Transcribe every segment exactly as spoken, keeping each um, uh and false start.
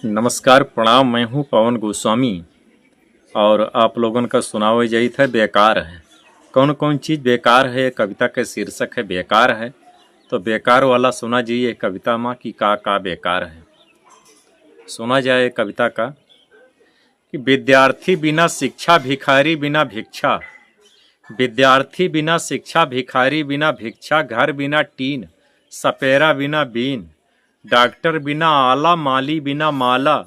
नमस्कार, प्रणाम, मैं हूँ पवन गोस्वामी और आप लोगन का सुनावे जाइत है बेकार है। कौन कौन चीज बेकार है, ये कविता के शीर्षक है बेकार है। तो बेकार वाला सुना जाइए कविता मा कि का का बेकार है। सुना जाए कविता का कि विद्यार्थी बिना शिक्षा, भिखारी बिना भिक्षा, विद्यार्थी बिना शिक्षा, भिखारी बिना भिक्षा, घर बिना टीन, सपेरा बिना बीन, डॉक्टर बिना आला, माली बिना माला,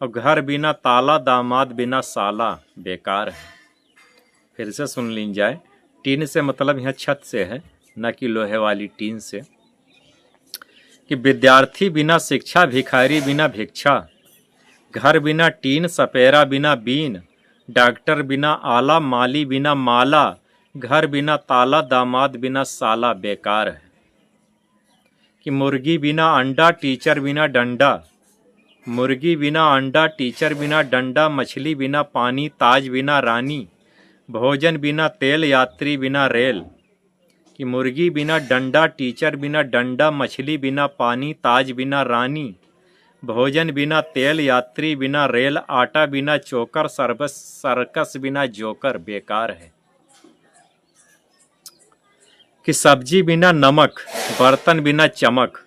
और घर बिना ताला, दामाद बिना साला, बेकार है। फिर से सुन लीन जाए, टीन से मतलब यहाँ छत से है, न कि लोहे वाली टीन से। कि विद्यार्थी बिना शिक्षा, भिखारी बिना भिक्षा, घर बिना टीन, सपेरा बिना बीन, डॉक्टर बिना आला, माली बिना माला, घर बिना ताला, दामाद बिना साला, बेकार है। कि मुर्गी बिना अंडा, टीचर बिना डंडा, मुर्गी बिना अंडा, टीचर बिना डंडा, मछली बिना पानी, ताज बिना रानी, भोजन बिना तेल, यात्री बिना रेल। कि मुर्गी बिना डंडा, टीचर बिना डंडा, मछली बिना पानी, ताज बिना रानी, भोजन बिना तेल, यात्री बिना रेल, आटा बिना चोकर, सर्वस-, सर्कस बिना जोकर, बेकार है। कि सब्जी बिना नमक, बर्तन बिना चमक,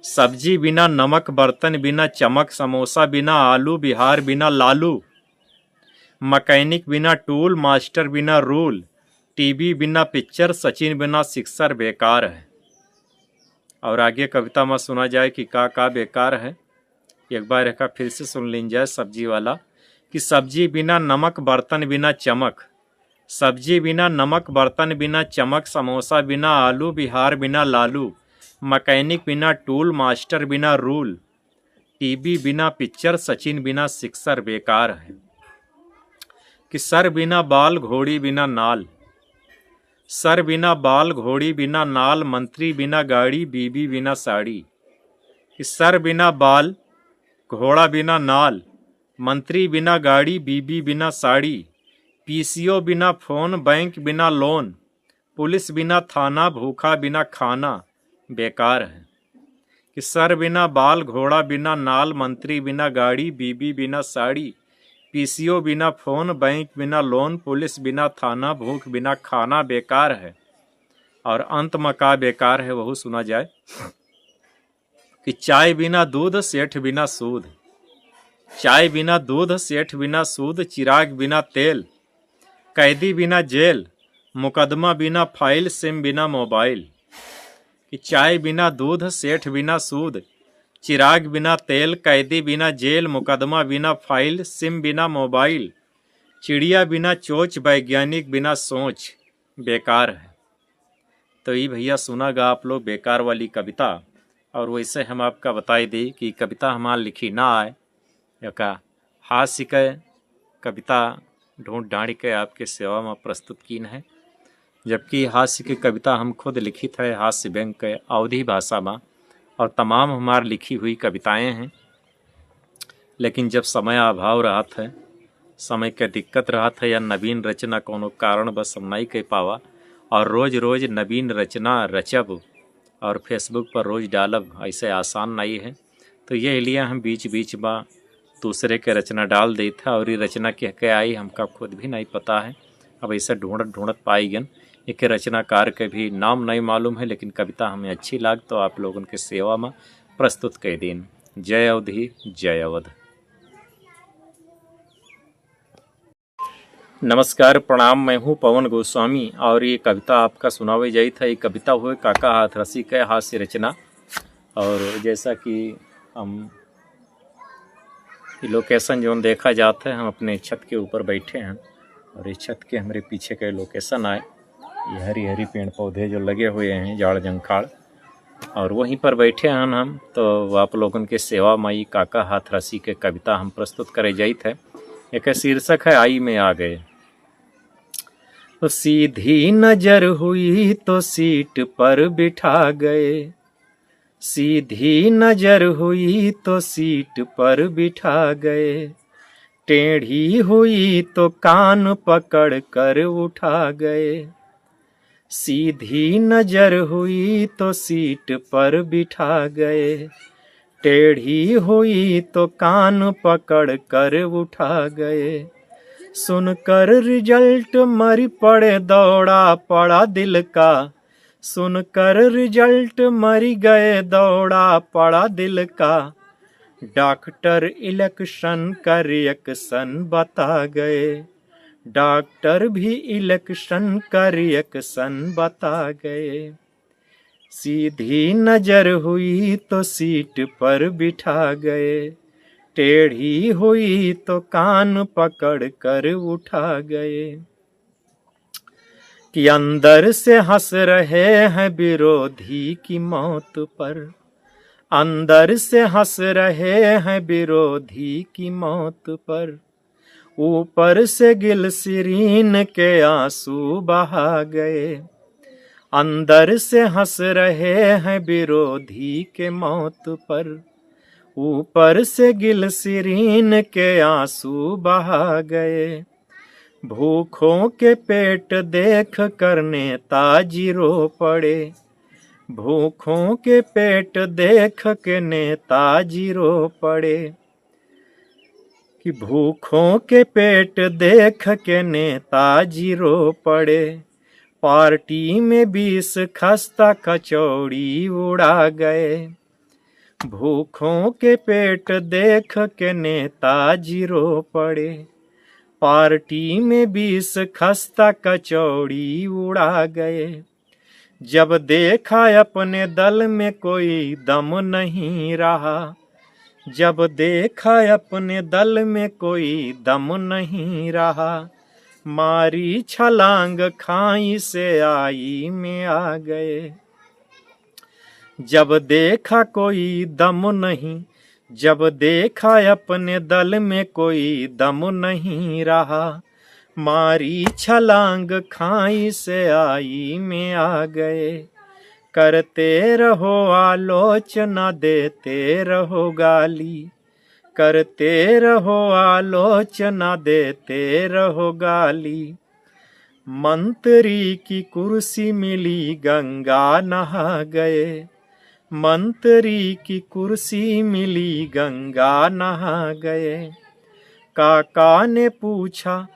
सब्जी बिना नमक, बर्तन बिना चमक, समोसा बिना आलू, बिहार बिना लालू, मैकेनिक बिना टूल, मास्टर बिना रूल, टीवी बिना पिक्चर, सचिन बिना सिक्सर, बेकार है। और आगे कविता मा सुना जाए कि का का बेकार है। एक बार एका फिर से सुन लीन जाए, सब्जी वाला, कि सब्जी बिना नमक, बर्तन बिना चमक, सब्जी बिना नमक, बर्तन बिना चमक, समोसा बिना आलू, बिहार बिना लालू, मैकेनिक बिना टूल, मास्टर बिना रूल, टीवी बिना पिक्चर, सचिन बिना सिक्सर, बेकार है। कि सर बिना बाल, घोड़ी बिना नाल, सर बिना बाल, घोड़ी बिना नाल, मंत्री बिना गाड़ी, बीबी बिना साड़ी। कि सर बिना बाल, घोड़ा बिना नाल, मंत्री बिना गाड़ी, बीबी बिना साड़ी, पीसीओ बिना फोन, बैंक बिना लोन, पुलिस बिना थाना, भूखा बिना खाना, बेकार है। कि सर बिना बाल, घोड़ा बिना नाल, मंत्री बिना गाड़ी, बीबी बिना साड़ी, पीसीओ बिना फोन, बैंक बिना लोन, पुलिस बिना थाना, भूख बिना खाना, बेकार है। और अंत मा का बेकार है, वहू सुना जाए। कि चाय बिना दूध, सेठ बिना सूद, चाय बिना दूध, सेठ बिना सूद, चिराग बिना तेल, कैदी बिना जेल, मुकदमा बिना फाइल, सिम बिना मोबाइल। कि चाय बिना दूध, सेठ बिना सूद, चिराग बिना तेल, कैदी बिना जेल, मुकदमा बिना फाइल, सिम बिना मोबाइल, चिड़िया बिना चोंच, वैज्ञानिक बिना सोच, बेकार है। तो ई भैया सुना गा आप लोग बेकार वाली कविता। और वैसे हम आपका बताई दी कि कविता हमार लिखी ना आए, एका हास्य के कविता ढूंढ ढांढ के आपके सेवा मा प्रस्तुत कीन है। जबकि हास्य के कविता हम खुद लिखित है, हास्य व्यंग के अवधी भाषा मा, और तमाम हमार लिखी हुई कविताएं हैं। लेकिन जब समय अभाव रहत है, समय के दिक्कत रहत है या नवीन रचना कौनो कारणवश हम नहीं कर पावा, और रोज रोज नवीन रचना रचब और Facebook पर रोज डालब, ऐसे आसान नहीं है। तो यही लिए हम बीच बीच मा दूसरे के रचना डाल देत है, और ये रचना के, के आई हमका खुद भी नहीं पता है। अब ऐसे ढूंढत ढूंढत पाई गन, एक रचनाकार के भी नाम नहीं मालूम है, लेकिन कविता हमें अच्छी लाग तो आप लोगन के सेवा मा प्रस्तुत कर दीन। जय अवधी, जय अवध। नमस्कार, प्रणाम, मैं हूँ पवन गोस्वामी और ये कविता आपका सुनावे जाइत है। ये कविता हुए काका हाथरसी के हास्य रचना। और जैसा कि हम ये location जौन देखा जात है, हम अपने छत के ऊपर बैठे हैं और ये छत के हमरे पीछे के location आए, ये हरी हरी पेड़ पौधे जो लगे हुए हैं, जाड़ जंखाड़, और वहीं पर बैठे हैं हम। तो आप लोगन के सेवा मा ई काका हाथरसी के कविता हम प्रस्तुत करे जाइत है। एक शीर्षक है आई में आ गए। तो सीधी नजर हुई तो सीट पर बिठा गए, सीधी नजर हुई तो सीट पर बिठा गए, टेढ़ी हुई तो कान पकड़ कर उठा गए। सीधी नजर हुई तो सीट पर बिठा गए, टेढ़ी हुई तो कान पकड़ कर उठा गए। सुनकर रिजल्ट मरी पड़े, दौड़ा पड़ा दिल का। सुनकर रिजल्ट मरी गए, दौड़ा पड़ा दिल का। डॉक्टर इलेक्शन का रिएक्शन बता गए। डॉक्टर भी इलेक्शन का रिएक्शन बता गए। सीधी नजर हुई तो सीट पर बिठा गए। टेढ़ी हुई तो कान पकड़ कर उठा गए। कि अंदर से हंस रहे हैं विरोधी की मौत पर। अंदर से हंस रहे हैं विरोधी की मौत पर। ऊपर से गिलसिरीन के आंसू बहा गए। अंदर से हंस रहे हैं विरोधी के मौत पर। ऊपर से गिलसिरीन के आंसू बहा गए। भूखों के पेट देख कर नेताजी रो पड़े। भूखों के पेट देख के नेताजी रो पड़े। कि भूखों के पेट देख के नेताजी रो पड़े। पार्टी में बीस खस्ता कचौड़ी उड़ा गए। भूखों के पेट देख के नेताजी रो पड़े। पार्टी में बीस खस्ता कचौड़ी उड़ा गए। जब देखा अपने दल में कोई दम नहीं रहा। जब देखा अपने दल में कोई दम नहीं रहा। मारी छलांग खाई से आई में आ गए। जब देखा कोई दम नहीं। जब देखा अपने दल में कोई दम नहीं रहा। मारी छलांग खाई से आई में आ गए। करते रहो आलोचना, देते रहो गाली। करते रहो आलोचना, देते रहो गाली। मंत्री की कुर्सी मिली, गंगा नहा गए। मंत्री की कुर्सी मिली, गंगा नहा गए। काका ने पूछा,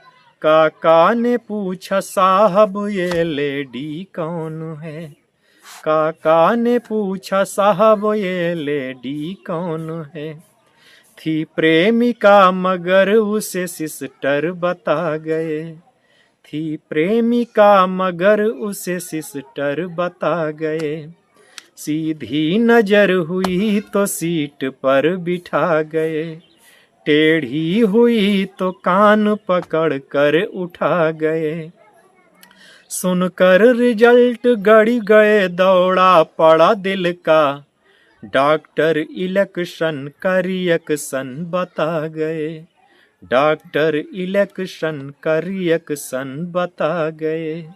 काका ने पूछा, साहब ये लेडी कौन है? काका ने पूछा, साहब ये लेडी कौन है? थी प्रेमिका मगर उसे सिस्टर बता गए। थी प्रेमिका मगर उसे सिस्टर बता गए। सीधी नजर हुई तो सीट पर बिठा गए। टेढ़ी हुई तो कान पकड़ कर उठा गए। सुनकर रिजल्ट गड़ गए, दौड़ा पड़ा दिल का। डॉक्टर इलेक्शन का रिएक्शन बता गए। डॉक्टर इलेक्शन का रिएक्शन बता गए।